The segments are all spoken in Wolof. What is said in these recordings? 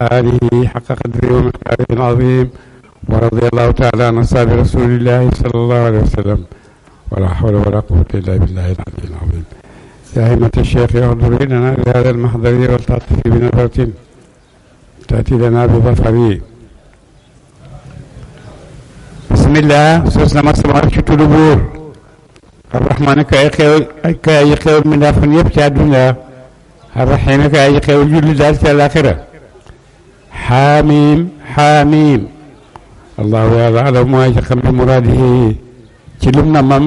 آله حق قدره ومقداره العظيم ورضي الله تعالى عن أصحاب رسول الله صلى الله عليه وسلم ولا حول ولا قوة إلا بالله العلي العظيم. يا همة الشيخ احضري لنا بهذا المحضر والتعطف بنظرة تأتي لنا بظفر. بسم الله سوسنا مصر تلبور الرحمن كأي خير من أفن يبتع الدنيا الرحيم كأي خير جل ذلك الآخرة. حاميم حاميم الله يعلم ما يتقم بمراده تلمنا مم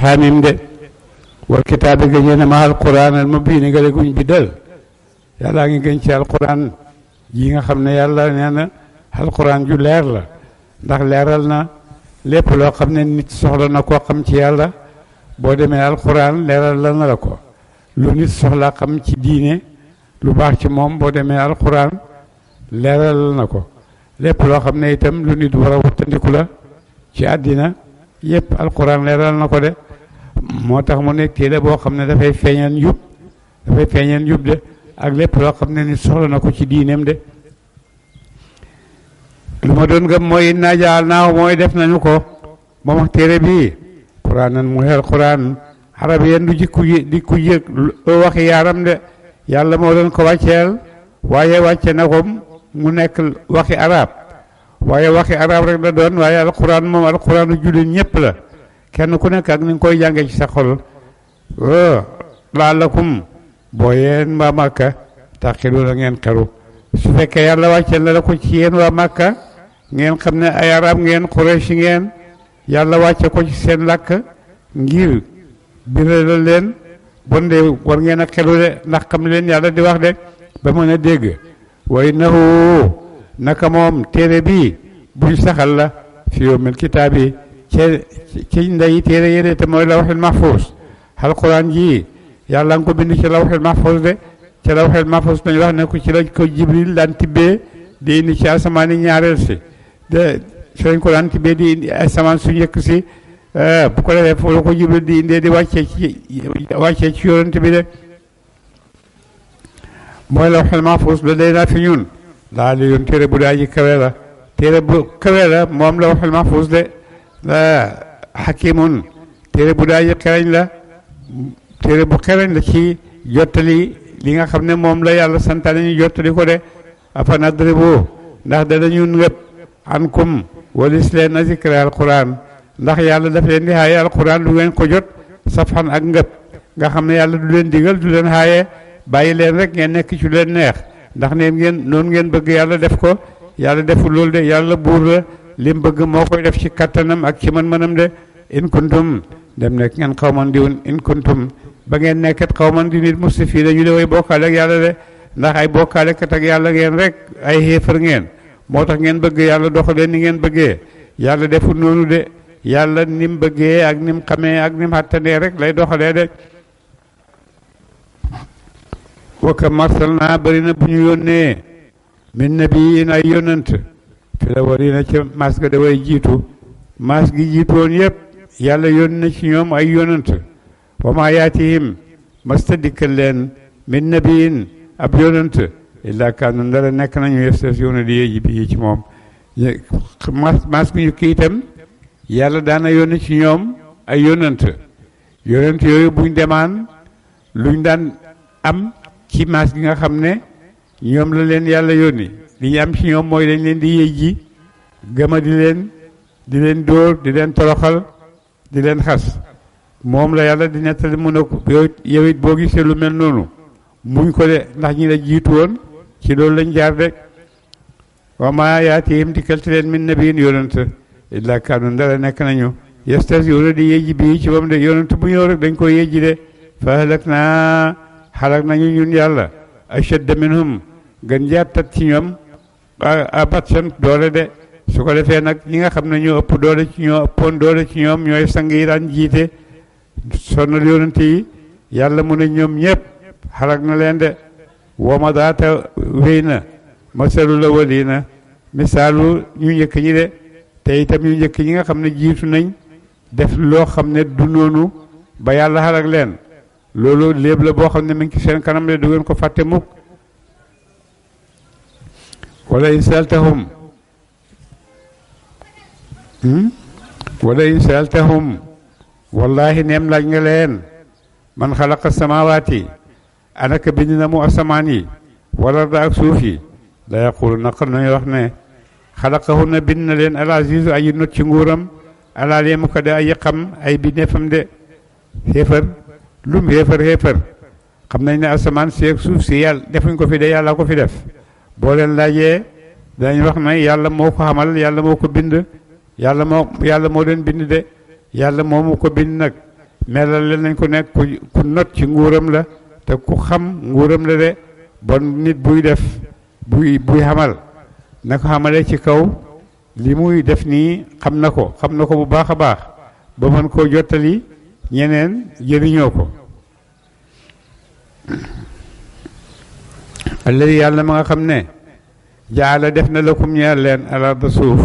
حاميم ده والكتاب جينا مع القرآن المبين قال يكون بدل يلا نجي القرآن جينا خمنا يلا نانا القرآن جو لير لا ndax leeral na lépp loo xam ne nit soxla na koo xam ci yàlla boo demee alquran leeral la na la ko lu nit soxla xam ci diine lu baax ci moom boo demee alquran leeral na ko lépp loo xam ne itam lu nit war a wattandiku la ci àddina yépp alquran leeral na ko de moo tax mu nekk téere boo xam ne dafay feeñal njub de ak lépp loo xam ne nit soxla na ko ci diineem de lu ma doon gëm mooy naa jaal naaw mooy def nañu ko moom ak téere bii quraanan mooy alquran arabiyan du di ku yëg waxi yaaram de yàlla moo doon ko wàcceel waaye wàcce na ko mu nekk waxi arab waaye waxi arab rek la doon waaye alquran moom alquranu jullit ñëpp la kenn ku nekk ak ni nga koy jàngee ci sa xol laalakum boo yeen waa Màkka taqilu la ngeen xeru su fekkee yàlla wàcceel na la ko ci yéen waa Màkka ngeen xam ne ay arab ngeen Quraysh ngeen yàlla wàcce ko ci seen làkk ngir birala leen bon de war ngeen a xelu de ndax xam leen yàlla di wax de ba mën a dégg wa innahu naka moom téere bi buñ saxal la fi yawmil kitaab yi ci ndeyi téere yére te mooy lawhul mahfuz alquran ji yàlla nga ko bind ci lawhul mahfuz de ci lawhul mahfuz dañu wax ne ko ci la ko Jibril daan tibbee di indi ci asamaani ñaareel si de sooñ ko daan tibbee di indi asamaan su njëkk si bu ko defee foofu la ko Jibril di indee di wàccee ci yonent bi de mooy lawhul mahfuz la day naa fi ñun laa li yoon téere bu daa ji kawe la téere bu kawe la moom lawhul mahfuz de hakimun téere bu daa ji xereñ la téere bu xereñ la ci jottali li nga xam ne moom la yàlla santaane ñu jottali ko de afa nadribu ndax danañu ngëp ankum walis leen a zikra alquran ndax yàlla daf leen di xaaye alquran du ngeen ko jot safxan ak ngëp nga xam ne yàlla du leen digal du leen xaaye bàyyi leen rek ngeen nekk ci leen neex ndax neen ngeen noonu ngeen bëgg yàlla def ko yàlla deful loolu de yàlla buur la lim bëgg moo koy def ci kattanam ak ci mën-mënam de in kuntum dem nekk ngeen xawman diwun in kuntum ba ngeen nekkat xawman di nit musrifii dañu de way bokkaale ak yàlla de ndax ay bokkaale kat ak yàlla ngeen rek ay xéefar ngeen moo tax ngeen bëgg yàlla doxalee ni ngeen bëggee yàlla deful noonu de yàlla ni mu bëggee ak ni mu xamee ak ni mu xàttanee rek lay doxalee de waka marsal naa bëri na bu ñu yónnee min nabiyin ay yónnant fi la wari na ca mas ga da way jiitu mas gi jiitoon yëpp yàlla yónni na ci ñoom ay yónnant wa maa yaatihim masta dikkal leen min nabiyin ab yónnant illaa kaanu ndara nekk nañu yastahzi'uuna di yéeji bi ci moom mas gi ñu kii itam yàlla daana yónni ci ñoom ay yónnant yooyu buñ demaan luñ daan am ci mas gi nga xam ne ñoom la leen yàlla yónni li ñu am ci ñoom mooy dañ leen di yéeji gëma di leen dóor di leen toroxal di leen xas moom la yàlla di nettali mun a ko yow it boo gisee lu mel noonu muñ ko de ndax ñi la jiitu woon ci loolu lañ jaar de wa maa yaatihim dikkalte leen min nabiyin yonent illaa kaanu ndara nekk nañu yastahzi'uuna di yéeji bii ci moom de yonent bu ñëw rek dañ koy yéeji de fa halaknaa xalak nañu ñun yàlla ashadda minhum gën jàttat ci ñoom batsan doole de su ko defee nag ñi nga xam ne ñoo ëpp doole ci ñoo ëppoon doole ci ñoom ñooy sang yi daan jiite sonnal yonent yi yàlla mu ne ñoom ñëpp xalak na leen de woma daata wéy na masalu la waliina misaalu ñu njëkk ñi de te itam ñu njëkk ñi nga xam ne jiitu nañ def loo xam ne du noonu ba yàlla xalak leen loolu léeb la boo xam ne mi ngi ci seen kanam de du ngeen ko fàtte mukk wala in saaltahum wala in saaltahum wallahi neem laaj nga leen man xalaqa samawaati anaka bind na mu asamaan yi wala da ak suuf yi la yaqulu naqar nañu wax ne xalaqahunna bind na leen al azizu aji not ci nguuram alaa leemu ko de aji xam ay bindeefam de xéefar lum xéefar xam nañ ne asamaan si ak suuf si yàlla defuñ ko fi de yàlla ko fi def boo leen laajee dañ wax ne yàlla moo ko xamal yàlla moo ko bind yàlla moo leen bind de yàlla moomu ko bind nag melal leen nañ ko nekk ku not ci nguuram la te ku xam nguuram la de bon nit buy def buy xamal na ko xamale ci kaw li muy def nii xam na ko bu baax a baax ba mën koo jottali ñeneen jëriñoo ko alladi yàlla ma nga xam ne jaala def na lakum ñeel leen alarda suuf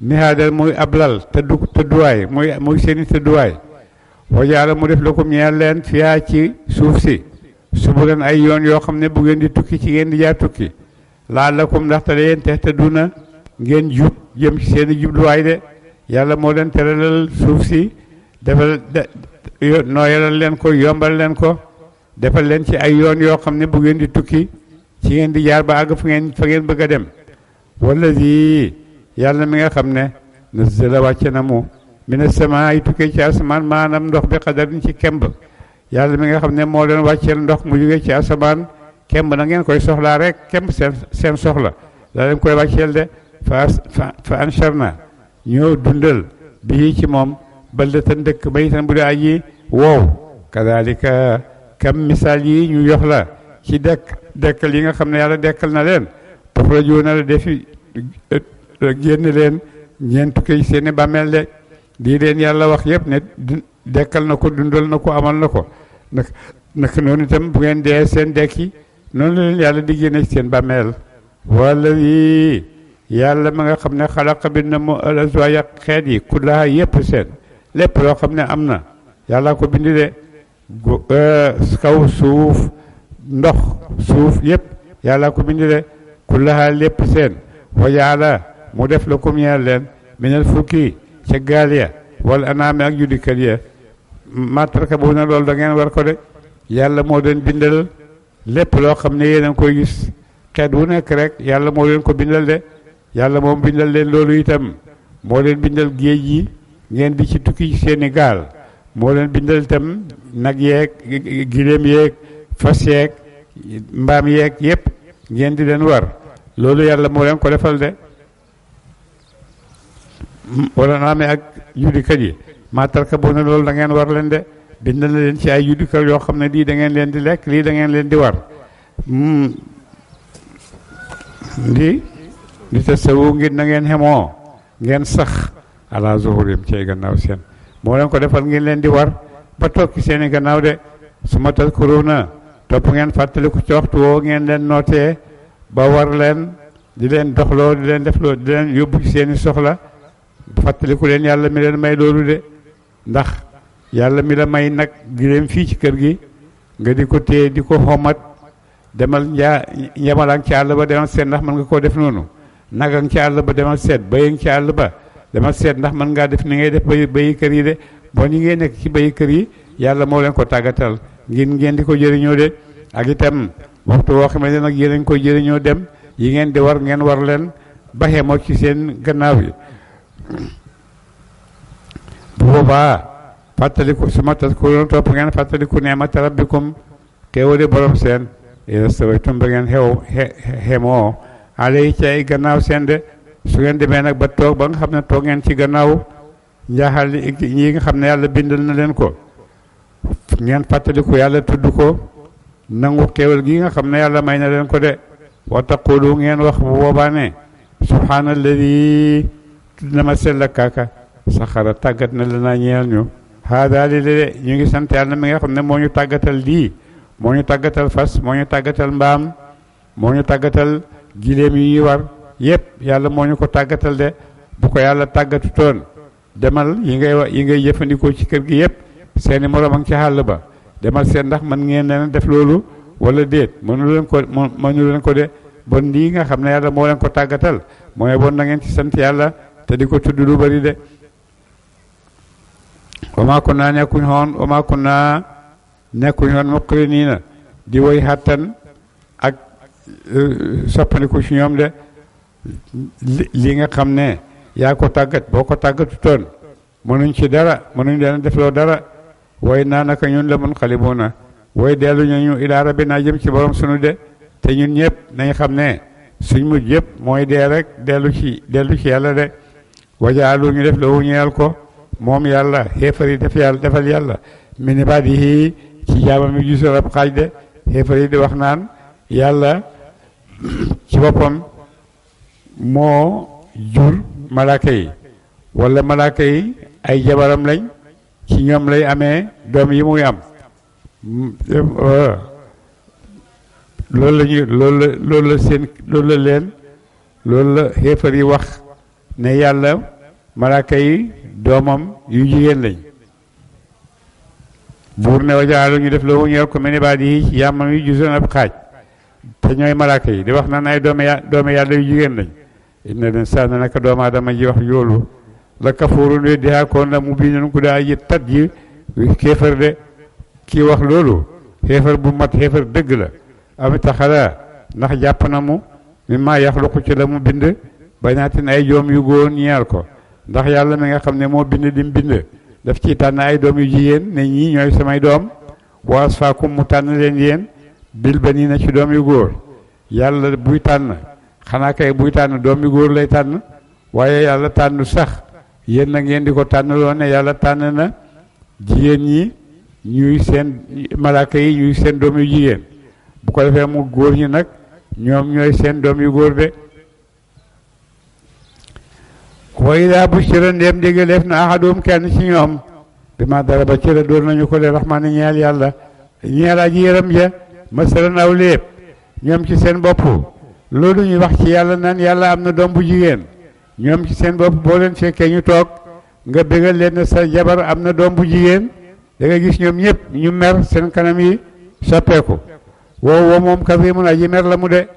mihaadal muy ablal tëdduwaay muy seeni tëdduwaay wa jaala mu def lakum ñeel leen fiyaa ci suuf si subulan ay yoon yoo xam ne bu ngeen di tukki ci ngeen di jaar tukki laalakum ndaxte yéen tahtaduna ngeen jub jëm ci seeni jubluwaay de yàlla moo leen teralal suuf si defal nooyalal leen ko yombal leen ko defal leen ci ay yoon yoo xam ne bu ngeen di tukki ci ngeen di jaar ba àgg fa ngeen bëgg a dem wallazi yàlla mi nga xam ne nazzala wàcce na mu mina samaa yi tukkee ci asamaan maanaam ndox bi qadarin ci kemb yàlla mi nga xam ne moo leen wàcceel ndox mu jógee ci asamaan kemb na ngeen koy soxlaa rek kemb seen soxla la leen koy wàcceel de fa ansharna ñoo dundal bii ci moom baldatan dëkk maytan bu dee aji wow kadalika kam misaal yi ñu yox la ci dekkal yi nga xam ne yàlla dekkal na leen tuxrajuuna la defi génn leen ñeen tukkee ci seeni bàmmeel de lii leen yàlla wax yëpp ne dekkal na ko dundal na ko amal na ko nag noonu itam bu ngeen dee seen dekki noonu la leen yàlla di génne ci seen bàmmeel wala yi yàlla ma nga xam ne xalaqa bi na mu azwaaja xeet yi kullaha yëpp seen lépp loo xam ne am na yàlla ko bindi de kaw suuf ndox suuf yëpp yàlla ko bindi de kullaha lépp seen wa yàlla mu def la comme ñeel leen minal fulki ca gaal ya wala anaame ak judikat ya matraka bu na loolu da ngeen war ko de yàlla moo leen bindal lépp loo xam ne yéen a ngi koy gis xeet wu nekk rek yàlla moo leen ko bindal de yàlla moom bindal leen loolu itam moo leen bindal géej yi ngeen di ci tukki ci seeni gaal moo leen bindal itam nag yeeg giléem yeeg fas yeeg mbaam yeeg yépp ngeen di leen war loolu yàlla moo leen ko defal de wala naa amee ak judikat yi maatarka bu ne loolu da ngeen war leen de bindal na leen ci ay judikat yoo xam ne lii da ngeen leen di lekk lii da ngeen leen di war di te sawu ngir na ngeen xemoo ngeen sax ala zuhurim ci gannaaw seen moo leen ko defal ngeen leen di war ba toog ci seeni gannaaw de su ma tazkuruna topp ngeen fàttaliku ci waxtu woo ngeen leen nootee ba war leen di leen doxloo di leen defloo di leen yóbbu ci seeni soxla fàttaliku leen yàlla mi leen may loolu de ndax yàlla mi la may nag giléem fii ci kër gi nga di ko téye di ko xomat demal njamalang ci àll ba demal seet ndax mën nga koo def noonu nagang ci àll ba demal seet bayang ci àll ba demal seet ndax mën ngaa def ni ngay def bayi kër yi de bon ñi ngeen nekk ci bayi kër yi yàlla moo leen ko tàggatal ngeen di ko jëriñoo de ak itam waxtu woo xam ne nag yéen a koy jëriñoo dem yi ngeen di war ngeen war leen baxee moo ci seen gannaaw yi bu boobaa fàttaliku su ma tas ko topp ngeen fàttaliku neemata rabbikum xéewale borom seen ida stawaytum ba ngeen xemoo alay ci ay gannaaw seen de su ngeen demee nag ba toog ba nga xam ne toog ngeen ci gannaaw njaaxal ñi nga xam ne yàlla bindal na leen ko ngeen fàttaliku yàlla tudd ko nangu xéewal gi nga xam ne yàlla may na leen ko de wa taqulu ngeen wax bu boobaa ne subhaanalladi tudd na ma sell kaaka saxara tàggat na la naa ñeel ñu haada li de ñu ngi sant yàlla mi nga xam ne moo ñu tàggatal lii moo ñu tàggatal fas moo ñu tàggatal mbaam moo ñu tàggatal giléem yi war yépp yàlla moo ñu ko tàggatal de bu ko yàlla tàggatu toon demal yi ngay jëfandikoo ci kër gi yépp seeni moroom ak ci xàll ba demal seen ndax mën ngeen leen def loolu wala déet mënu leen ko de bon lii nga xam ne yàlla moo leen ko tàggatal mooy bon na ngeen ci sant yàlla te di ko tudd lu bari de wama kunna nekkuñ xoon muqriniina di woy xattan ak soppandiku ci ñoom de li nga xam ne yaa ko tàggat boo ko tàggatu toon mënuñ ci dara mënuñ leen defloo dara way naa naka ñun la mun xalibuuna way dellu ñu ilaa rabbinaa jëm ci borom sunu de te ñun ñëpp nañ xam ne suñ mujj yëpp mooy dee rek dellu ci yàlla de wajaalu ñu def la wu ñeel ko moom yàlla xéefar yi defal yàlla min ibaadihi ci jaamam yi gisul ab xaaj de xéefar yi di wax naan yàlla ci boppam moo jur malaaka yi wala malaaka yi ay jabaram lañ ci ñoom lay amee doom yi muy am loolu la xéefar yi wax ne yàlla malaaka yi doomam yu jigéen lañ buur ne wajaalu ñu def loo ñeel ko min ibaadihi ci yàmmam yi jusoon ab xaaj te ñooy malaaka yi di wax naan ay doomi yàlla yu jigéen lañ inna l-insaana naka doomu aadama ji wax yoolu la kafuurun weddi haakoon la mu biinun ku daa ji tat ji kéefar de kii wax loolu xéefar bu mat xéefar dëgg la am taxala ndax jàpp na mu mi maa yaxluqu ci la mu bind banaatin ay doom yu góor ñeel ko ndax yàlla mi nga xam ne moo bind dim bind daf ci tànn ay doom yu jigéen ne ñii ñooy samay doom wa asfaakum mu tànn leen yéen bil baniina ci doom yu góor yàlla buy tànn xanaa kay buy tànn doom yu góor lay tànn waaye yàlla tànn sax yéen na ngeen di ko tànn loo ne yàlla tànn na jigéen ñi ñuy seen malaaka yi ñuy seen doom yu jigéen bu ko defee mu góor ñi nag ñoom ñooy seen doom yu góor de wa idaa bushira ndéem déggaleef na ahadum kenn ci ñoom bi ma dara ba cëra doon nañu ko le rahmaani ñeel yàlla ñeel aji yërëm ja masalan aw léeb ñoom ci seen bopp loolu ñuy wax ci yàlla naan yàlla am na doom bu jigéen ñoom ci seen bopp boo leen fekkee ñu toog nga bégal leen ne sa jabar am na doom bu jigéen da nga gis ñoom ñëpp ñu mer seen kanam yi soppeeku woo moom kasimun aji mer la mu de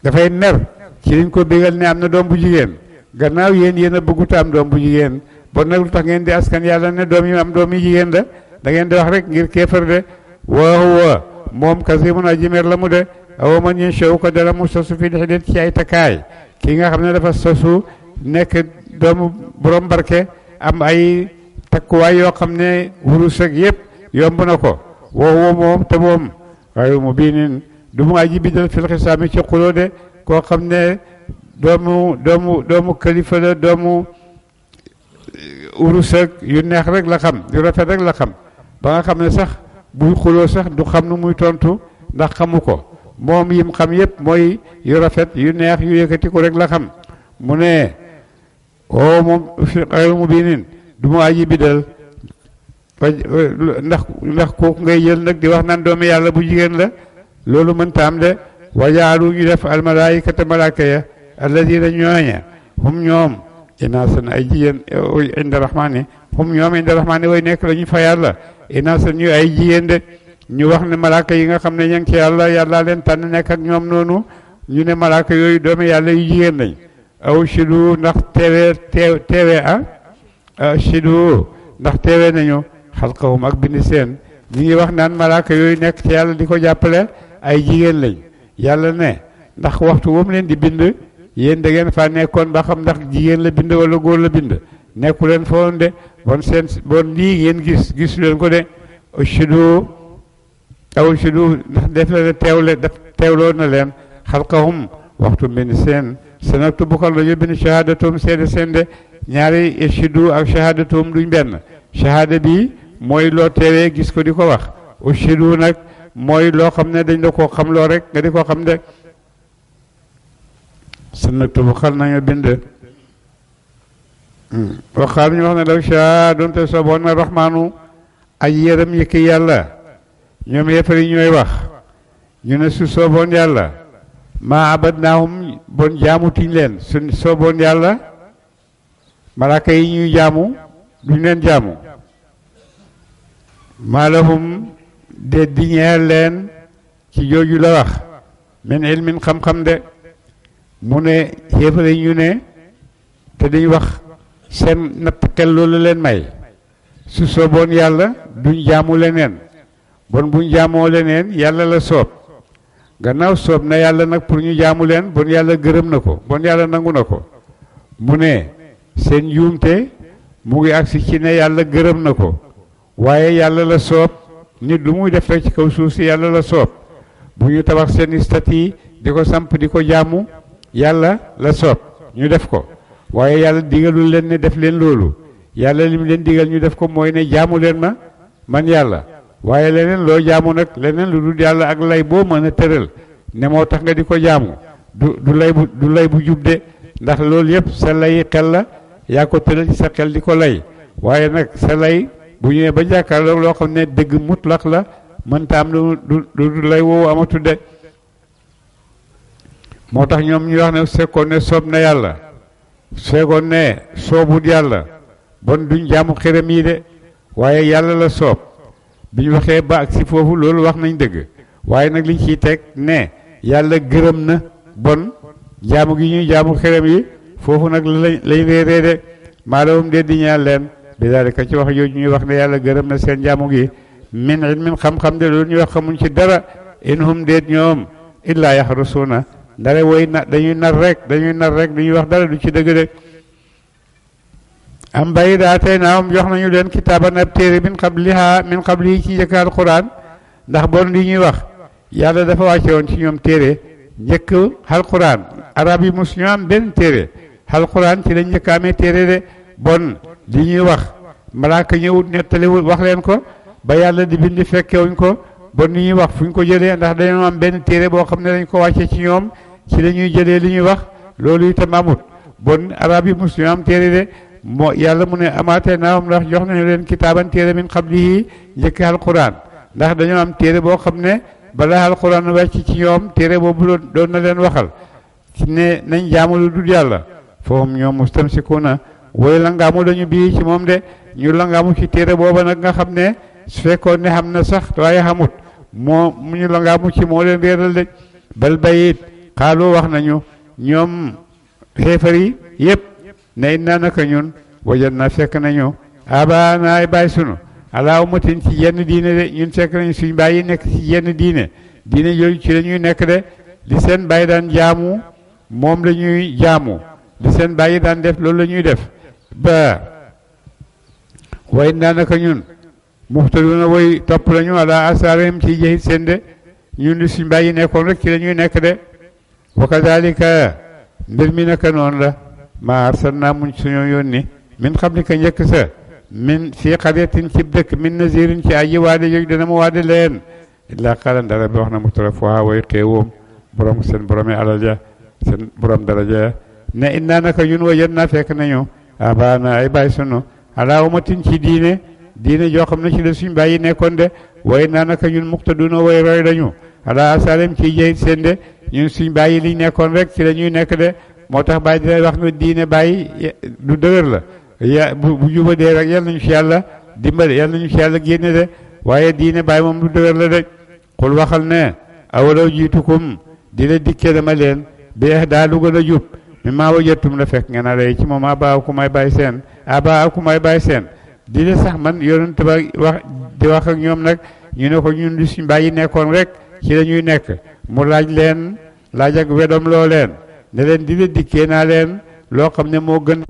dafay mer ci liñ ko bégal ne am na doom bu jigéen gannaaw yéen a bëggut am doom bu jigéen bon nag lu tax ngeen di askan yàlla ne doom yi am doom yi jigéen da ngeen di wax rek ngir kéefar de wa moom kasimun aji mer la mu de awa man yansha'u ko dara mu sosu fi dexdet ci ay takkaay kii nga xam ne dafa sosu nekk doomu borom barke am ay takkuwaay yoo xam ne wurus ak yëpp yomb na ko woo moom te moom waaye mu biinin du mu aji bidal fil xisaami ci xuloo de koo xam ne doomu kalifa la doomu wurus ak yu neex rek la xam yu rafet rek la xam ba nga xam ne sax buy xuloo sax du xam nu muy tontu ndax xamu ko moom yim xam yëpp mooy yu rafet yu neex yu yëkkati ko rek la xam mu ne moom xayru mubiinin du mu aji bidal ndax kooku ngay jël nag di wax naan doomi yàlla bu jigéen la loolu mënta am de wajaalu ñu def almalaayikata malaaka ya alladina ñooña hum ñoom inaasan ay jigéen inda rahmaani hum ñoom inda rahmaani way nekk la ñu fa yàlla inaasan ñu ay jigéen de ñu wax ne malaaka yi nga xam ne ña ngi ci yàlla leen tànn nekk ak ñoom noonu ñu ne malaaka yooyu doomi yàlla yu jigéen lañ aw shidu ndax shidu ndax teewee nañu xalqahum ak bindi seen ñi ngi wax naan malaaka yooyu nekk ci yàlla di ko jàppale ay jigéen lañ yàlla ne ndax waxtu woom leen di bind yéen da ngeen fa nekkoon ba xam ndax jigéen la bind wala góor la bind nekku leen fa woon de bon lii ngeen gis leen ko de shidu aw shidu ndax def leen teewloo na leen xalqahum waxtu bind seen senaktu bukal la ñu bind shahadatum seede seen de ñaari shidu ak shahadatum duñ benn shahada bi mooy loo teewee gis ko di ko wax shidu nag mooy loo xam ne dañ la koo xam loo rek nga di ko xam de senaktu bukal nañu bind waxaal ñu wax ne law shaa doonte sooboon na rahmaanu ay yërëm yi ki yàlla ñoom yëppari ñooy wax ñu ne su sooboon yàlla maa abadnaahum bon jaamutuñ leen su sooboon yàlla malaaka yi ñuy jaamu duñ leen jaamu maa lahum de di ñeel leen ci jooju la wax min ilmin xam-xam de mu ne xéefare ñu ne te dañ wax seen natt xel loolu leen may su sooboon yàlla duñ jaamu leneen bon buñ jaamoo leneen yàlla la soob gannaaw soob na yàlla nag pour ñu jaamu leen bon yàlla gërëm na ko bon yàlla nangu na ko mu ne seen njuumte mu ngi agsi ci ne yàlla gërëm na ko waaye yàlla la soob nit lu muy def rek ci kaw suuf si yàlla la soob bu ñu tabax seen statue di ko samp di ko jaamu yàlla la soob ñu def ko waaye yàlla digalul leen ne def leen loolu yàlla li mu leen digal ñu def ko mooy ne jaamu leen ma man yàlla waaye leneen loo jaamu nag leneen lu dul yàlla ak lay boo mën a tëral ne moo tax nga di ko jaamu du lay bu jub de ndax loolu yëpp sa lay xel la yaa ko tëral ci sa xel di ko lay waaye nag sa lay bu ñëwee ba jàkkaarloo loo xam ne dëgg mutlaq la mënta am du lay woowu amatu de moo tax ñoom ñu wax ne fekkoon ne soob na yàlla fekkoon ne soobut yàlla bon duñ jaamu xërëm yi de waaye yàlla la soob bi ñu waxee ba ak si foofu loolu wax nañ dëgg waaye nag liñ ciy teg ne yàlla gërëm na bon jaamu gi ñuy jaamu xërëm yi foofu nag lañ réeree de maalawum de di ñaan leen bi daalika ci wax yooyu ñuy wax ne yàlla gërëm na seen jaamu gi min ilmin xam-xam de loolu ñuy wax xamuñ ci dara in hum déet ñoom illaa yaxrusuuna ndare woy na dañuy nar rek duñuy wax dara du ci dëgg de am bayi daa tey naawam jox nañu leen kitaaban ab téere min qablihi ci njëkk alquran ndax bon li ñuy wax yàlla dafa wàcce woon ci ñoom téere njëkk alquran arab yi mos ñu am benn téere alquran ci lañ njëkk amee téere de bon li ñuy wax malaaka ñëwut nettaliwul wax leen ko ba yàlla di bindi fekkewuñ ko bon li ñuy wax fu ñu ko jëlee ndax dañoo am benn téere boo xam ne dañ ko wàcce ci ñoom ci la ñuy jëlee li ñuy wax loolu itam amut bon arab yi mos ñu am téere de moo yàlla mu ne amaatee naawam ndax jox nañu leen kitaaban téere min qablihi njëkk alquran ndax dañoo am téere boo xam ne balaa alquran wàcc ci ñoom téere boobu doon na leen waxal ci ne nañ jaamu lu dul yàlla foofu ñoom mustamsikuuna woy langaamu lañu bii ci moom de ñu langaamu ci téere booba nag nga xam ne su fekkoon ne xam na sax waaye xamut moo mu ñu langaamu ci moo leen réeral de bal bayit xaaloo wax nañu ñoom xeefar yi yëpp ne innaa naka ñun wajan na fekk nañu abaanaay bàyyi sunu ala ummatin ci yenn diine de ñun fekk nañu suñ bàyyi nekk ci yenn diine yooyu ci la ñuy nekk de li seen bàyyi daan jaamu moom la ñuy jaamu li seen bàyyi daan def loolu la ñuy def ba way innaa naka ñun muxtaduna way topp lañu ala asaarihim ci jëhit seen de ñun li suñ bàyyi nekkoon rek ci la ñuy nekk de wa kadalika mbir mi naka noonu la maa arsalnaa muñ suñu yónni min qablika njëkk sa min fii qaryatin ci dëkk min nazirin ci aji waade yooyu dana mu waade leen illaa qaala dara bi wax na mutrafuhaa way xéewoom borom seen boromi alal ja seen borom daraja ya ne innaa naka ñun wajadnaa fekk nañu abaana ay bàyyi sunu alaa ummatin ci diine joo xam ne ci la suñ bàyyi nekkoon de way naa naka ñun muqtaduna way roy lañu ala asalem ci jëyit seen de ñun suñ bàyyi liñ nekkoon rek ci la ñuy nekk de moo tax bàyyi dina wax ne diine bàyyi du dëgër la bu juba dee rek yal nañu ci yàlla dimbale yal nañu ci yàlla génne de waaye diine bàyyi moom du dëgër la de xul waxal ne awalaw jiitukum di la dikkee dama leen bi daa lu gën a jub mi maa wajattum la fekk ngeen a lay ci moom abaakum ay bàyyi seen di le sax man yonent ba di wax ak ñoom nag ñu ne ko ñun di suñ bàyyi nekkoon rek ci la ñuy nekk mu laaj ak wedom loo leen ne leen di le dikkee naa leen loo xam ne moo gën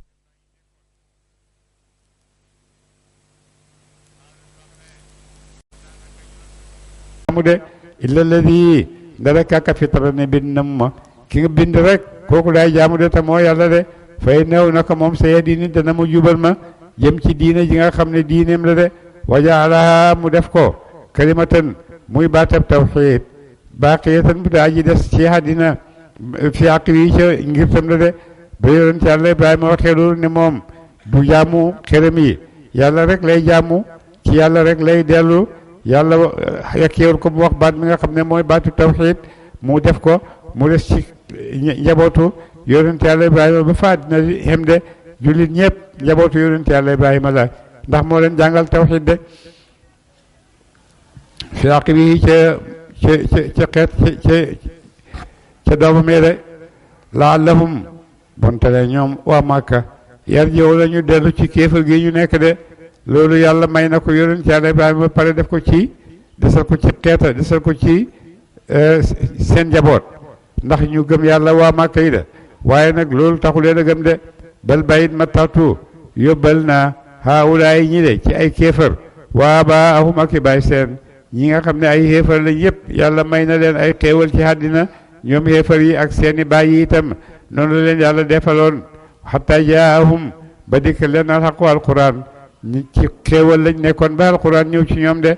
mu de illa alladi ndara kàkka fitara ne bind na ma ki nga bind rek kooku laay jaamu de te moo yàlla de fay new naka moom sa ya diini dana mu jubal ma jëm ci diine ji nga xam ne diineem la de wajaalaha mu def ko kalimatan muy baatab tawxiid baaqiyatan bu daa ji des ci àddina fi àqib yi ca ngir tam la de ba yonent yàlla Ibrahima waxee loolu ne moom du jaamu xërëm yi yàlla rek lay jaamu ci yàlla rek lay dellu yàlla yakkeewul ko mu wax baat mi nga xam ne mooy baatu tawxiid mu def ko mu des ci njabootu yonent yàlla Ibrahima ba fa àddina xem de jullit ñëpp njabootu yonent yàlla Ibrahima la ndax moo leen jàngal tawxiid de fi àqibi ca xeet ca doomam ya de laallahum bontale ñoom waa Màkka yarji'u la ñu dellu ci kéefër gi ñu nekk de loolu yàlla may na ko yonent Yàlla Ibrahima ba pare def ko ci desal ko ci xeeta desal ko ci seen njaboot ndax ñu gëm yàlla waa Màkka yi de waaye nag loolu taxu leen a gëm de bal bayit ma taxtu yóbbal naa haawulaay ñi de ci ay kéefër waa ba ahum ak i baay seen ñi nga xam ne ay xéefar lañ yëpp yàlla may na leen ay xéewal ci àddina ñoom xéefar yi ak seeni baay yi itam noonu la leen yàlla defaloon xataa jaahum ba dikk leen alxaqu alquran ñi ci xéewal lañ nekkoon ba alquran ñëw ci ñoom de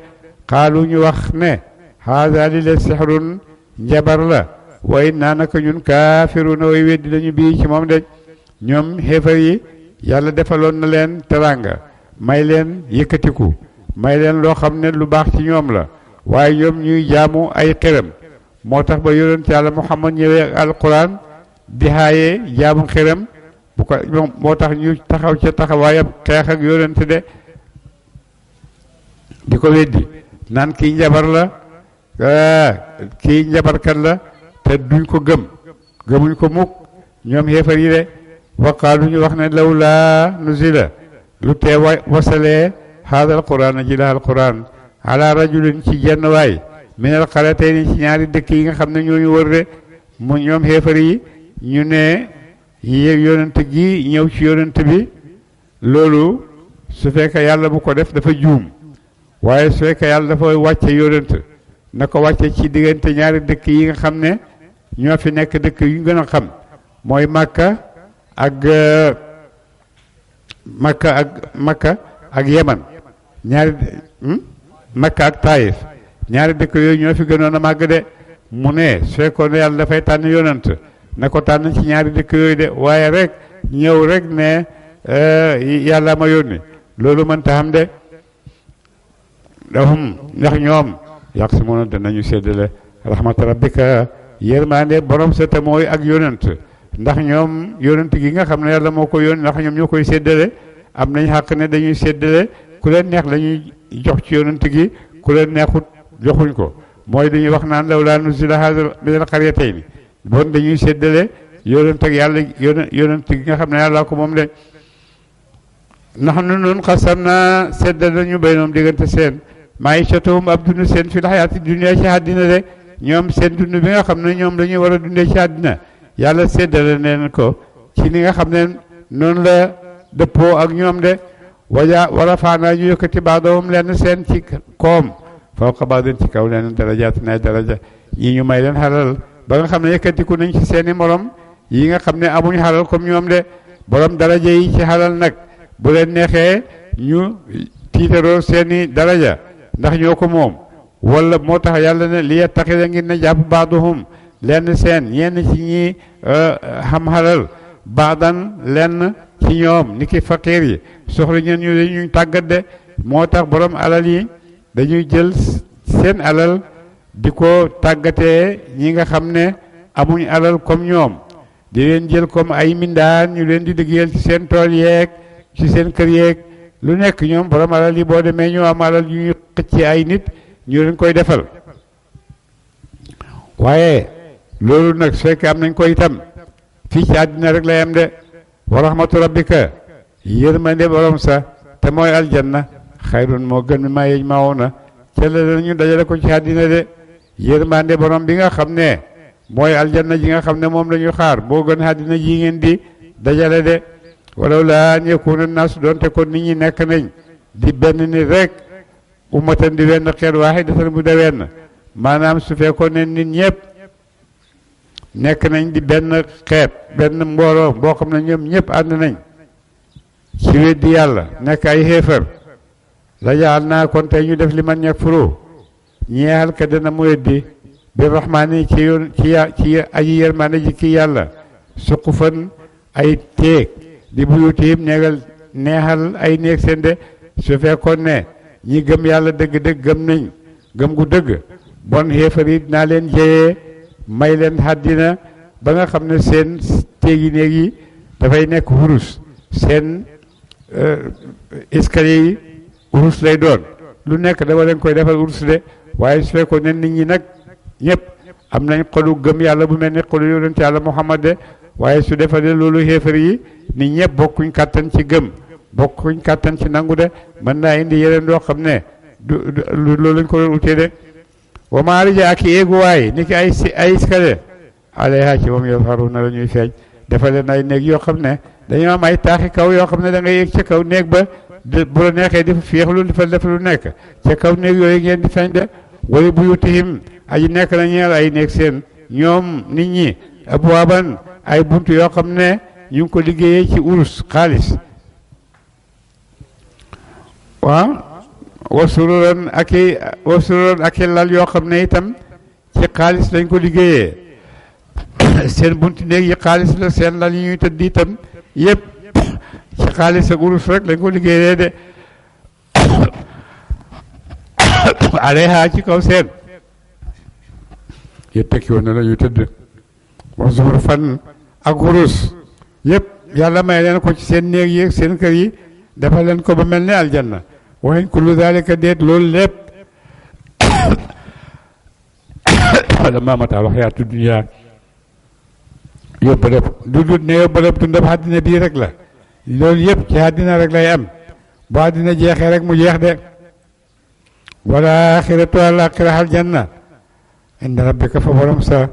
xaalu ñu wax ne haada li la sixrun njabar la wa innaa naka ñun kaafiruuna way weddi lañu bii ci moom de ñoom xéefar yi yàlla defaloon na leen teranga may leen yëkkatiku may leen loo xam ne lu baax ci ñoom la waaye ñoom ñuy jaamu ay xërëm moo tax ba yonent yàlla Muhammad ñëwee ak alquran di xaaye jaamu xërëm bu ko moo tax ñu taxaw ca taxawaayam xeex ak yonent de di ko weddi naan kii njabar la kii njabarkat la te duñ ko gëmuñ ko mukk ñoom xeefar yi de waqaalu ñu wax ne lawlaa nuzila lu tee wasalee haada alquran ji la alquran ala rajulin ci jenn waay min alqaryatayni ci ñaari dëkk yi nga xam ne ñooñu wër de mu ñoom xeefar yi ñu ne yonent gi ñëw ci yonent bi loolu su fekkee yàlla bu ko def dafa juum waaye su fekkee yàlla dafa wàcce yonent na ko wàcce ci diggante ñaari dëkk yi nga xam ne ñoo fi nekk dëkk yu gën a xam mooy Makka ak Yemen ñaari Makka ak Taïf ñaari dëkk yooyu ñoo fi gënoon a màgg de mu ne su fekkoon ne yàlla dafay tànn yonent na ko tànn ci ñaari dëkk yooyu de waaye rek ñëw rek ne yàlla ma yónni loolu mënta xam de dahum ndax ñoom yaqsimuuna danañu séddale rahmata rabbika yërmande borom sa te mooy ak yonent ndax ñoom yonent gi nga xam ne yàlla moo ko yónni ndax ñoom ñoo koy séddale am nañ xàq ne dañuy séddale ku leen neex lañuy jox ci yonent gi ku leen neexut joxuñ ko mooy dañuy wax naan lawlaa nuzila haazaa min al-qaryatayni bon dañuy séddale yonent ak yàlla yonent gi nga xam ne yàlla ko moom de nahnu nun qasamnaa séddale nañu baynahum diggante seen maa'ishatahum ab dund seen fil hayaati dunya ci àddina de ñoom seen dund bi nga xam ne ñoom dañuy war a dundee ci àddina yàlla séddale neen ko ci li nga xam ne noonu la dëppoo ak ñoom de wa rafaanaa ñu yëkkati baadahum lenn seen ci koom fawqa baadin ci kaw lenn darajaat nay daraja ñii ñu may leen xalal ba nga xam ne yëkkatiku nañ ci seeni morom yi nga xam ne amuñ xalal comme ñoom de borom daraja yi ci xalal nag bu leen neexee ñu tiitaroo seeni daraja ndax ñoo ko moom wala moo tax yàlla ne li yattaxida ngir ne jàpp baaduhum lenn seen ñenn ci ñi xam xalal baadan lenn ci ñoom ni ki faqiir yi soxla ñeen ñu dañuy tàggat de moo tax borom alal yi dañuy jël seen alal di ko tàggatee ñi nga xam ne amuñ alal comme ñoom di leen jël comme ay mindaan ñu leen di liggéeyal ci seen tool yeeg ci seen kër yeeg lu nekk ñoom borom alal yi boo demee ñoo am alal yu ñu xëcc ay nit ñu leen koy defal waaye loolu nag su fekkee am nañ ko itam fii ci àddina rek lay am de wa rahmatu rabbika yërmande borom sa te mooy aljanna xayrun moo gën mi maa yajma'uuna ca la ñu dajale ko ci àddina de yërmande borom bi nga xam ne mooy aljanna ji nga xam ne moom la ñu xaar boo gën àddina ji ngeen di dajale de walaw laa an yakuuna naasu doonte kon nit ñi nekk nañ di benn nit rek ummatan di wenn xeet waahidatan bu de wenn maanaam su fekkoon ne nit ñëpp nekk nañ di benn xeet benn mbooloo boo xam ne ñoom ñëpp ànd nañ ci weddi yàlla nekk ay xéefar la jaal naa kon tey ñu def li man ñeg furu ñeexal ka dana mu weddi bi rahmaani ci yoon ci aji yërmaane ji kii yàlla suqufan ay téeg di buyutihim neexal ay néeg seen de su fekkoon ne ñi gëm yàlla dëgg-dëgg gëm nañ gëm gu dëgg bon xéefar yi dinaa leen jeyee may leen àddina ba nga xam ne seen téegi néeg yi dafay nekk wurus seen escalier yi wurus lay doon lu nekk dama leen koy defal wurus de waaye su fekkoon ne nit ñi nag ñëpp am nañ xolu gëm yàlla bu mel ni xolu yonent yàlla Muhammad de waaye su defalee loolu xéefar yi nit ñëpp bokkuñ kàttan ci gëm bokkuñ kàttan ci nangu de mën naa indi yeneen doo xam ne loolu lañ ko doon utee de wa maarija ak éeguwaay ni ki ay iskale alayha ci moom yazharuna la ñuy feeñ dafa leen ay néeg yoo xam ne dañoo am ay taaxi kaw yoo xam ne da ngay yéeg ca kaw néeg ba bu la neexee di fa féexlu di fa def lu nekk ca kaw néeg yooyu ngeen di feeñ de wala buyutihim aji nekk na ñeel ay néeg seen ñoom nit ñi abwaaban ay buntu yoo xam ne ñu ngi ko liggéeyee ci urus xaalis waaw wasururan ak i lal yoo xam ne itam ci xaalis lañ ko liggéeyee seen buntu néeg yi xaalis la seen lal yi ñuy tëdd itam yëpp ci xaalis ak urus rek lañ ko liggéeyee de alayha ci kaw seen yëpp tekki woon na la ñuy tëdd wa zuxrufan ak urus yëpp yàlla may leen ko ci seen néeg yi ak seen kër yi dafa leen ko ba mel ne aljanna wa in kullu zalika déet loolu lépp wala maamata wax yaatu dunya yóbbalëb du dut ne yóbbalëb dundab àddina bii rek la loolu yëpp ci àddina rek lay am bu àddina jeexee rek mu jeex de wala axiratu àlaxira aljanna inda rabbika fa borom sa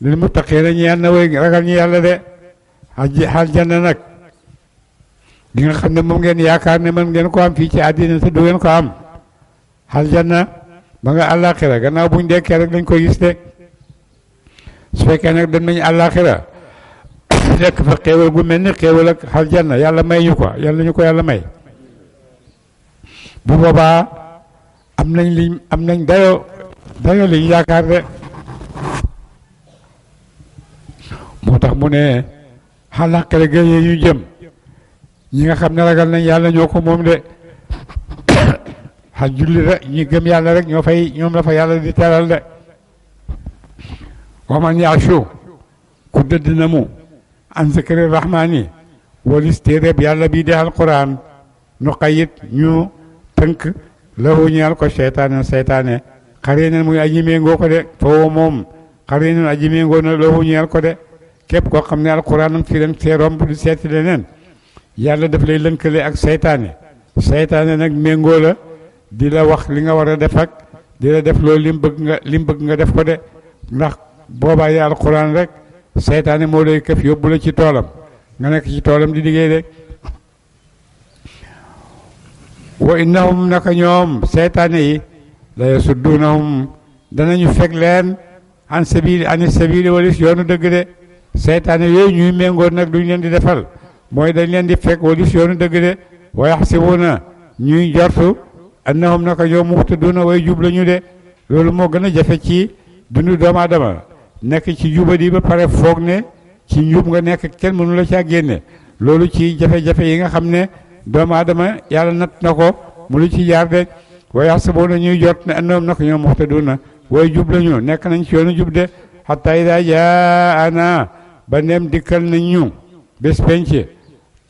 lil muttaqiina ñeel na way ragal ñi yàlla de aljanna nag li nga xam ne moom ngeen yaakaar ne mën ngeen ko am fii ci àddina te du ngeen ko am aljanna ba nga àlaxira gannaaw buñ dekkee rek lañ koy gis de su fekkee nag dem nañu àlaxira nekk fa xéewal gu mel ni xéewal ak aljanna yàlla may ñu ko yàlla ñu ko yàlla may bu boobaa am nañ dayo liñ yaakaar de moo tax mu ne àlaxira gëye ñu jëm ñi nga xam ne ragal nañ yàlla ñoo ko moom de xal julli rek ñi gëm yàlla rek ñoom la fa yàlla di teral de waman yaashu ku dëdd na mu an zikri rahmaani walis téereb yàlla bii de alquran nu xayit ñu tënk lahu ñeel ko seytaane xarinan muy aji méngoo ko de foofu moom xarinan aji méngoo na lahu ñeel ko de képp koo xam ne alquran am fii dañ see romb di seeti leneen yàlla daf lay lënkale ak seytaane nag méngoo la di la wax li nga war a def ak di la def loolu lim bëgg nga def ko de ndax boobaa yi alquran rek seytaane moo lay këf yóbbu la ci toolam nga nekk ci toolam di liggéey de wa innahum naka ñoom seytaane yi la yasuddunahum danañu fekk leen an sabili walis yoonu dëgg de seytaane yooyu ñuy méngoo nag duñ leen di defal mooy dañ leen di fekk walis yoonu dëgg de wa yaxsibuuna ñuy jortu annahum naka ñoom muhtaduna way jub lañu de loolu moo gën a jafe ci dundu doomu aadama nekk ci jubadi ba pare foog ne ci njub nga nekk kenn mënu la caa génne loolu ci jafe-jafe yi nga xam ne doomu aadama yàlla natt na ko mu lu ci jaar de wa yaxsabuuna ñuy jot ne annahum naka ñoom muhtaduna way jub lañu nekk nañ ci yoonu jub de hatta idaa jaana ba ndem dikkal nañ ñu bés penc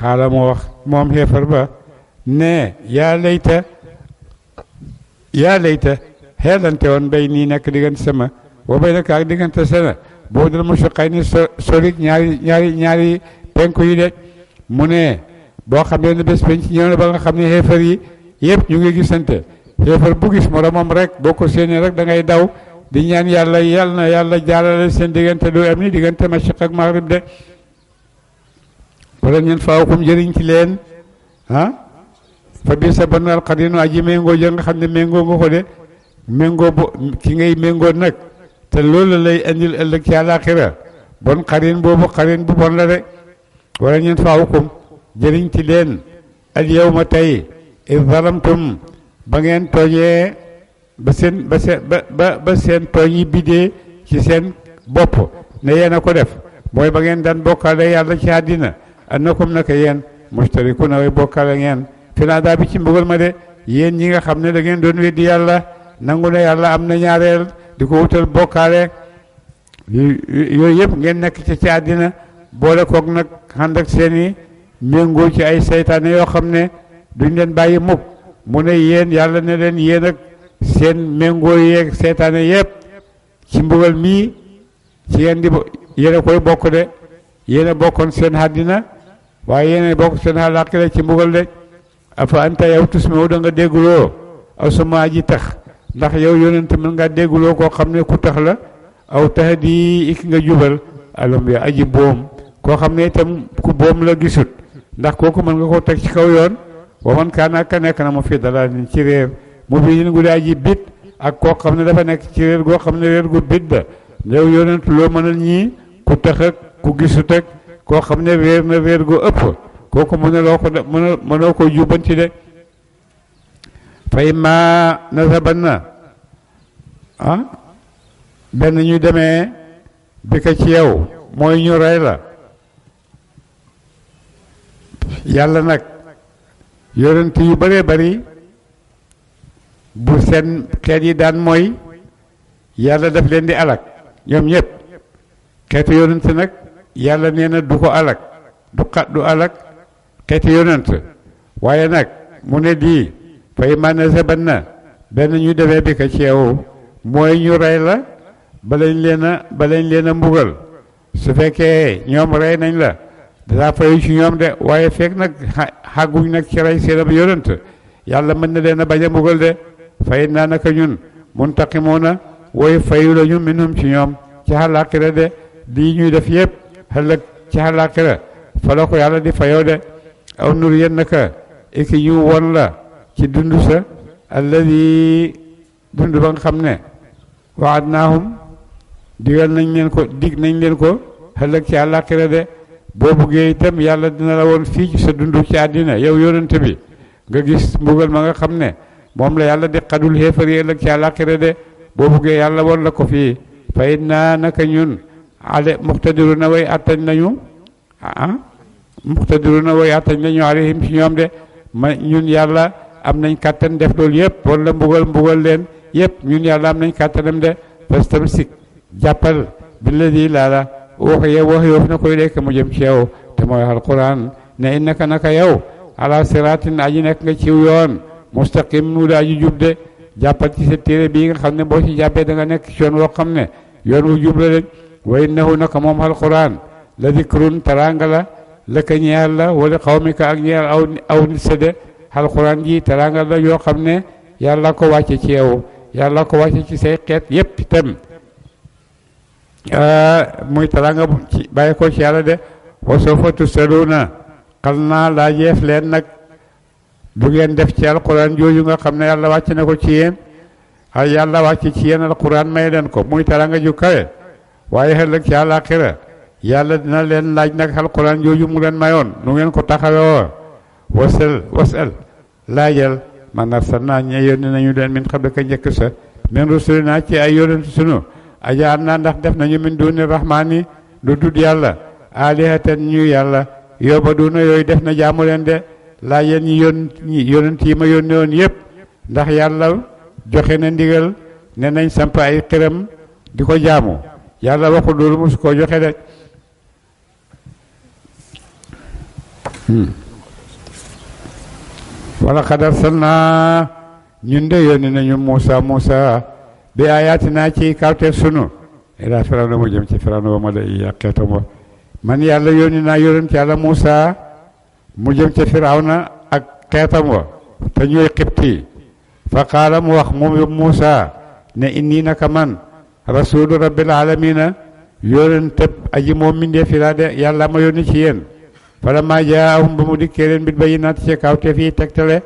xaala moo wax moom xeefar ba ne yaa layta xeelante woon bay nii nekk diggante sama boo bay naka ak diggante sena boo dal mu suqay ni sorik ñaari penku yi de mu ne boo xam ne bés penc ñëw na ba nga xam ne xeefar yi yëpp ñu ngi gisante xeefar bu gis moromam rek boo ko séenee rek da ngay daw di ñaan yàlla jaarale seen diggante du am ni diggante mashriq ak maghrib de wala ñeen faawakum jëriñ ci leen fa bi sa ban alxarinu aji méngoo ja nga xam ne méngoo nga ko de méngoo ki ngay méngoo nag te loolu lay indil ëllëg ci àllaaxira bon xarin boobu xarin bu bon la de wala ñeen faawakum jëriñ ci leen al yawma tey id zalamtum ba ngeen tooñee ba seen tooñ yi bidee ci seen bopp ne yéen a ko def mooy ba ngeen daan bokkaale yàlla ci àddina annakum naka yéen mustarikuna way bokkaale ngeen fi naa daa bi ci mbugal ma de yéen ñi nga xam ne da ngeen doon weddi yàlla nangu ne yàlla am na ñaareel di ko wutal bokkaale yooyu yëpp ngeen nekk ci àddina boole koog nag ànd ak seen i méngoo ci ay seytaane yoo xam ne duñ leen bàyyi mukk mu ne yéen yàlla ne leen yéen ak seen méngoo yeeg seytaane yëpp ci mbugal mii ci ngeen di yéen a koy bokk de yéen a bokkoon seen àddina waaye yéen a bokk seen àllaaxira ci mbugal de afa anta yow tusmi'u da nga dégguloo aw sama aji tax ndax yow yonent mën nga dégguloo koo xam ne ku tax la aw tahdi ik nga jubal alum ya aji boom koo xam ne itam ku boom la gisut ndax kooku mën nga koo teg ci kaw yoon wa man kaana ka nekk na mu fi dalaalin ci réer mu biin gu daa ji bit ak koo xam ne dafa nekk ci réer goo xam ne réer gu bit la yow yonent loo mënal ñii ku tax ak ku gisut ak koo xam ne réer na réer gu ëpp kooku mënuloo ko mënoo ko jubbanti de fay ma nasaban na benn ñu demee bi ko ci yow mooy ñu rey la yàlla nag yonent yu bëree bari bu seen xeet yi daan mooy yàlla daf leen di alak ñoom ñëpp xeetu yonent nag yàlla nee na du ko alak du alak xeetu yonent waaye nag mu ne di fay man saban na benn ñu demee bi ko ci yow mooy ñu rey la balañ leen a mbugal su fekkee ñoom rey nañ la danaa fayu ci ñoom de waaye fekk nag xàgguñ nag ci rey seenam yonent yàlla mën na leen a bañ a mbugal de fay naa naka ñun muntaqimoona wooy fayu lañu minhum ci ñoom ci àllaaxira de lii ñuy def yëpp ëllëg ci àllaaxira fa la ko yàlla di fayoo de aw nur yen naka iki ñu won la ci dund sa alladi dund ba nga xam ne waadnaahum dig nañ leen ko ëllëg ci àllaaxira de boo buggee itam yàlla dina la woon fii ci sa dund ci àddina yow yonent bi nga gis mbugal ma nga xam ne moom la yàlla di xadul xéefar yi ëllëg ci àllaaxira de boo buggee yàlla woon la ko fii fa inna naka ñun ale muqtadiruna way attañ nañu muqtadiruna way attañ nañu alayhim ci ñoom de ma ñun yàlla am nañ kàttan def loolu yëpp wala mbugal leen yëpp ñun yàlla am nañ kàttanam de fastamsik jàppal billadi laala wax yoof na koy lekk mu jëm ci yow te mooy alquran ne innaka naka yow ala siratin aji nekk nga ciw yoon mustaqim nu daa ji jub de jàppal ci sa téere bii nga xam ne boo ci jàppee da nga nekk ci yoon woo xam ne yoon wu jub la de wa innahu naka moom alquran la dikrun taranga la laka ñeel la wala xawmika ak ñeel aw nit sa de alquran ji taranga la yoo xam ne yàlla ko wàcce ci yow yàlla ko wàcce ci say xeet yépp itam muy taranga ci bàyyi ko ci yàlla de wa sawfa tusaluna xal naa laajeef leen nag du ngeen def ci alquran jooju nga xam ne yàlla wàcc na ko ci yéen ay yàlla wàcc ci yéen alquran may leen ko muy taranga ju kawe waaye ëllëg ci àllaaxira yàlla dina leen laaj nag alquran jooju mu leen mayoon nu ngeen ko taxawoo wasal laajal man arsalnaa ñe yónni nañu leen min qablika njëkk sa min rusulinaa ci ay yonent sunu ajaar naa ndax def nañu min duni rahmaani lu dud yàlla alihatan ñu yàlla yobaduna yooyu def na jaamu leen de laa yéen ñi yonent yi ma yónni woon yëpp ndax yàlla joxe na ndigal ne nañ samp ay xiram di ko jaamu yàlla waxul loolu mosu koo joxe de wala qad arsalnaa ñun de yónni nañu Muusa bi ayaatinaa ci kawteef sunu ilaa Firawna mu jëm ci Firawna wa mala'ihi ak xeetam wa man yàlla yónni naa yonent yàlla Muusa mu jëm ci Firawna ak xeetam wa te ñooy xibti fa qaala mu wax moom Muusa ne inni naka man rasulu rabbil alamina yonent aji moom mindee fi laa de yàlla ma yónni ci yéen falammaa jaa'ahum ba mu dikkee leen bil bayyinaati ci kawteef yi tegtale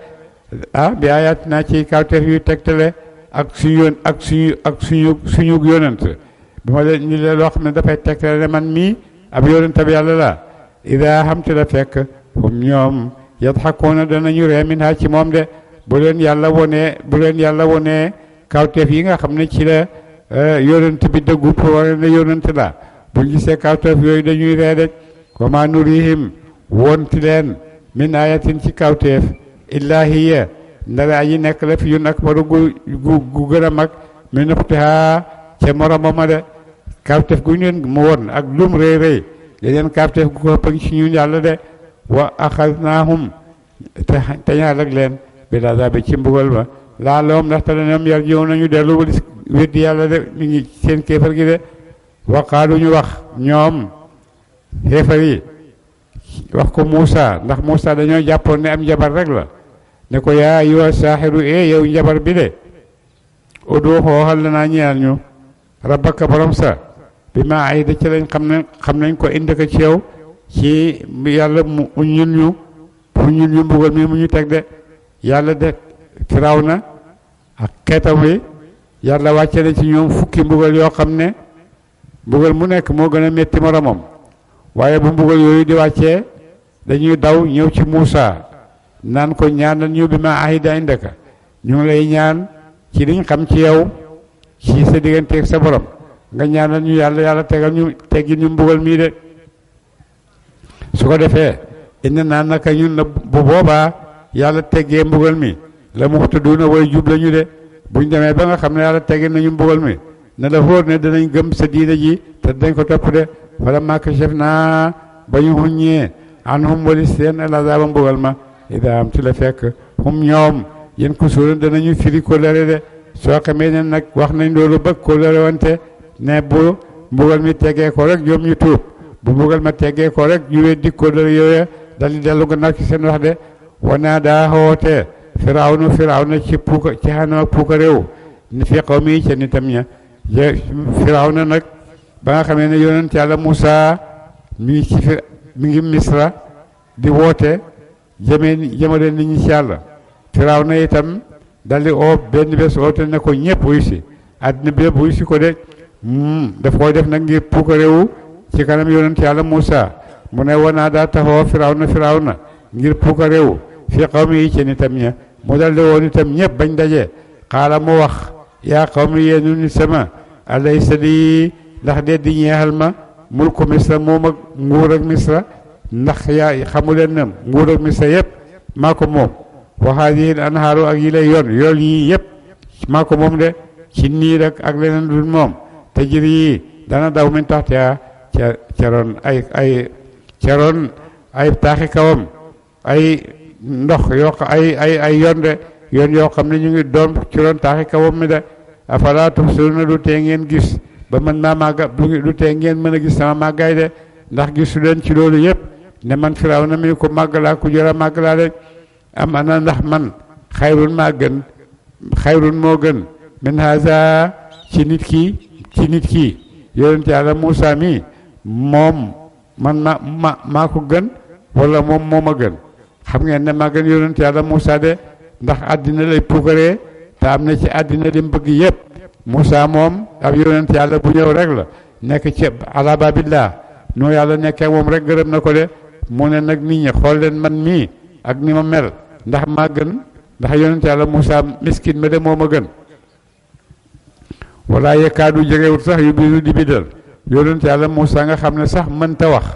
bi ayaatinaa ci kawteef yu tegtale ak suñu yonent bi ma leen ni leen loo xam ne dafay tegtale ne man mii ab yonent ab yàlla la idaa xamte la fekk hum ñoom yadxakuuna danañu ree min ha ci moom de bu leen yàlla wonee kawteef yi nga xam ne ci la yonent bi dëggu pour wane ne yonent la bu gisee kawteef yooyu dañuy ree de wa maa nurihim wonti leen min ayatin ci kawteef illaa hiya ndara aji nekk la fi yun akbaru gu gën a mag min uxtihaa ca moromama de kawteef gu ñu leen mu won ak lum rëy rëy leneen kawteef gu ko ëpp ci ñun yàlla de wa axadnaahum te ñaar ak leen bil azaabi ci mbugal ba laa loom ndaxte la ñoom yarji'uun nañu dellu weddi yàlla de mi ngi seen kéefar gi de waqaalu ñu wax ñoom xeefar yi wax ko Muusa ndax Muusa dañoo jàppoon ne am njabar rek la ne ko yaa ayyuha saaxiru yow njabar bi de udu xooxal la naa ñeel ñu rabbaka borom sa bi ma ay da ci lañ xam nañ ko indi ko ci yow ci yàlla mu ñun ñu pour ñun ñu mbugal mi mu ñu teg de yàlla de Firawna ak xeetam wi yàlla wàcce na ci ñoom fukki mbugal yoo xam ne mbugal mu nekk moo gën a métti moromam waaye bu mbugal yooyu di wàccee dañuy daw ñëw ci Muusa naan ko ñaanal ñu bi ma ahida indaka ñu ngi lay ñaan ci liñ xam ci yow ci sa digganteeg sa borom nga ñaanal ñu yàlla tegal ñu teggi ñu mbugal mii de su ko defee indi naa naka ñun na bu boobaa yàlla teggee mbugal mi la muxtu duna way jub lañu de buñ demee ba nga xam ne yàlla teggee nañu mbugal mi na la wóor ne danañ gëm sa diina ji te dañ ko topp de wala makachef naa ba ñu xuññee an hum wali seen alazaaba mbugal ma ida am ci la fekk hum ñoom yéen ko suulan danañu firi kóllëre de soo xamee ne nag wax nañ loolu bëgg kóllëre wante ne bu mbugal mi teggee ko rek ñoom ñu tuub bu mbugal ma teggee ko rek ñu weddi kóllëre yooya dal di dellu gannaaw ci seen wax de wanaa daa xoote firawna ci xanam ak puuka réew ni fi xaw mi ca nitam ña firawna nag ba nga xamee ne yonent yàlla Muusa mi ngi Misra di woote jëmale nit ñi ci yàlla firawna itam daldi oo benn bés oote ne ko ñëpp wuyu si àddina bi yëpp wuyu si ko de daf koy def nag ngir puuka réew ci kanam yonent yàlla Muusa mu ne wanaa daa taxoo firawna ngir puuka réew fii xawmi yi ci nitam ña mu daldi woon itam ñëpp bañ daje xaala mu wax yaa xawmi yéenu nit sama alaysa lii ndax de di ñeexal ma mulku Misra moom ak nguur ak Misra ndax yaa xamu leen ne nguur ak Misra yëpp maa ko moom waxaat yi anhaaru ak yi lay yoon yii yëpp maa ko moom de ci niir ak leneen dul moom te jir yi dana daw min tax caroon ay taaxi kawam ay ndox yoo ay yoon de yoon yoo xam ne ñu ngi doon ci roon taaxi kawam mi de afalaa tubsiruuna du tee ngeen gis ba mën naa màgga du tee ngeen mën a gis sama màggaay de ndax gisu leen ci loolu yëpp ne man Firawna mi ko màgg laa ku jëra màgg laa de am ana ndax man xayrun moo gën min haza ci nit ki yonent yàlla Muusa mi moom man maa ko gën wala moom moo ma gën xam ngeen ne maa gën yonent yàlla Muusa de ndax àddina lay puukaree te am na ci àddina li mu bëgg yëpp Muusa moom ab yonent yàlla bu ñëw rek la nekk ci ala babillah noo yàlla nekkee moom rek gërëm na ko de mu ne nag nit ñi xool leen man mii ak ni ma mel ndax maa gën ndax yonent yàlla Muusa miskin ma de moo ma gën wala yekaadu jegewut sax yu biiru di bidal yonent yàlla Muusa nga xam ne sax mënta wax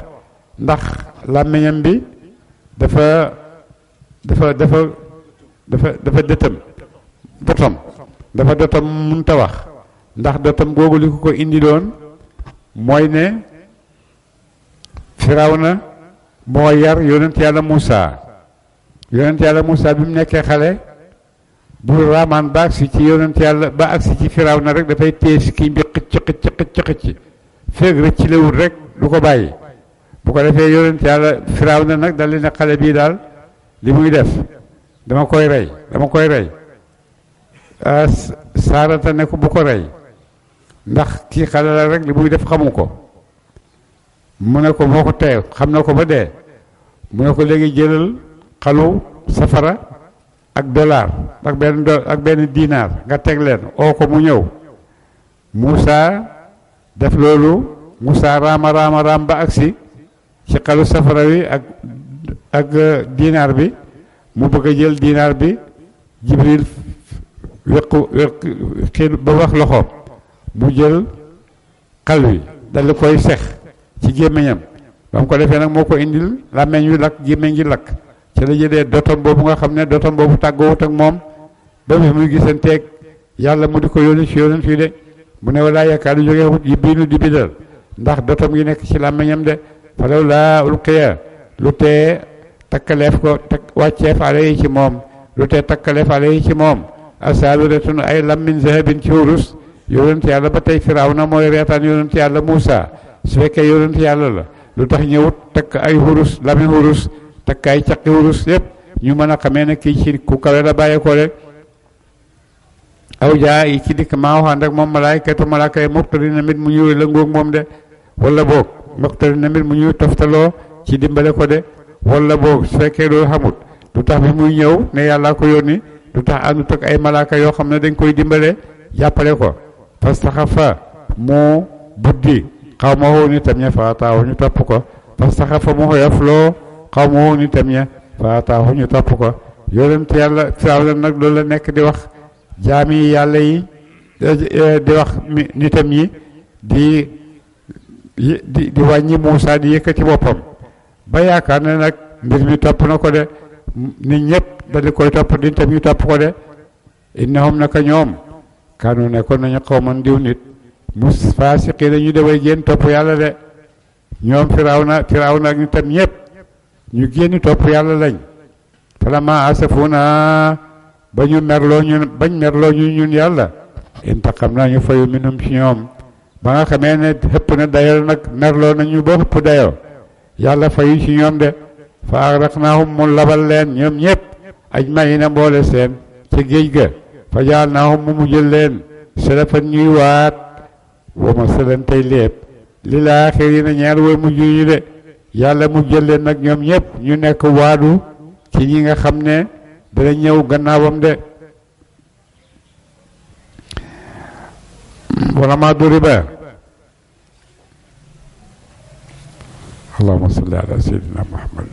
ndax làmmiñam bi dafa dotom mënta wax ndax dotom googu li ko indi doon mooy ne Firawna moo yar yonent yàlla Muusa bi mu nekkee xale bu raamaan ba agsi ci yonent yàlla ba agsi ci Firawna rek dafay téye si kii bi xëcc feeg rëcc lewul rek du ko bàyyi bu ko defee yonent yàlla Firawna nag dal di ne xale bii daal li muy def dama koy rey Saarata ne ko bu ko rey ndax kii xale la rek li muy def xamu ko mu ne ko moo ko tee xam na ko ba dee mu ne ko léegi jëlal xalu safara ak dollar ak benn dinaar nga teg leen oo ko mu ñëw Muusa def loolu Muusa raam ba agsi ci xalu safara wi ak dinaar bi mu bëgg a jël dinaar bi Jibril xiir ba wax loxoom mu jël xal wi dal koy sex ci gémmiñam ba mu ko defee nag moo ko indil làmmeñ wi lakk gémmiñ gi lakk ci la jëlee dotom boobu nga xam ne dotom boobu tàggoowut ak moom ba bis muy gisanteeg yàlla mu di ko yónni ci yónent fii de mu ne walaa yakaadu jógee wut yi biinu di bidal ndax dotom gi nekk ci làmmeñam de falaw laa ulqiya lu tee takkaleef ko wàcceef ale yi ci moom lu tee takkaleef ale yi ci moom asaabiratun ay lam min zahabin ci wurus yonent yàlla ba tey Firawna mooy reetaan yonent yàlla Muusa su fekkee yonent yàlla la lu tax ñëwut takk ay hurus lami hurus takk ay caqi hurus yëpp ñu mën a xamee ne kii ci ku kawe la bàyyeekoo rek aw jaa yi ci dikk maa waxaan rek moom malaaka yi moktari na mit mu ñuy lëngoog moom de wala boog moktari na mit mu ñuy toftaloo ci dimbale ko de wala boog su fekkee loolu xamut lu tax bi muy ñëw ne yàllaa ko yónni lu tax àndut ak ay malaaka yoo xam ne dañ koy dimbale jàppale ko fastaxafa mu buddi xaw ma woo nitam ña faataahu ñu topp ko fastaxafa mu xoyofloo xaw ma woo nitam ña faataahu ñu topp ko yonent yàlla Firawna nag loolu la nekk di wax jaami yàlla yi di wax nitam yi di wàññi Muusa di yëkkati boppam ba yaakaar ne nag mbir mi topp na ko de nit ñëpp dañu koy topp di tam ñu topp ko de innahum naka ñoom kaanu nekkoon nañu xawman diw nit mus faasiqi dañu deway génn topp yàlla de ñoom Firawna ak nitam ñëpp ñu génn topp yàlla lañ falamma asafuna ba ñu merloo ñun yàlla intaqam naa ñu fayu minhum ci ñoom ba nga xamee ne xëpp na dayoo nag merloo nañu ba xëpp dayoo yàlla fayu ci ñoom de fa agraqnaahum mu labal leen ñoom ñëpp ajmaina mboole seen ci géej ga fa jaalnaahum mu jël leen salafan ñuy waat wa masalan tey lépp lil aaxiriina ñaar way mujj ñu de yàlla mu jël leen nag ñoom ñëpp ñu nekk waadu ci ñi nga xam ne dana ñëw gannaawam de wala ma duriba allahumma salli ala sayyidina muhammad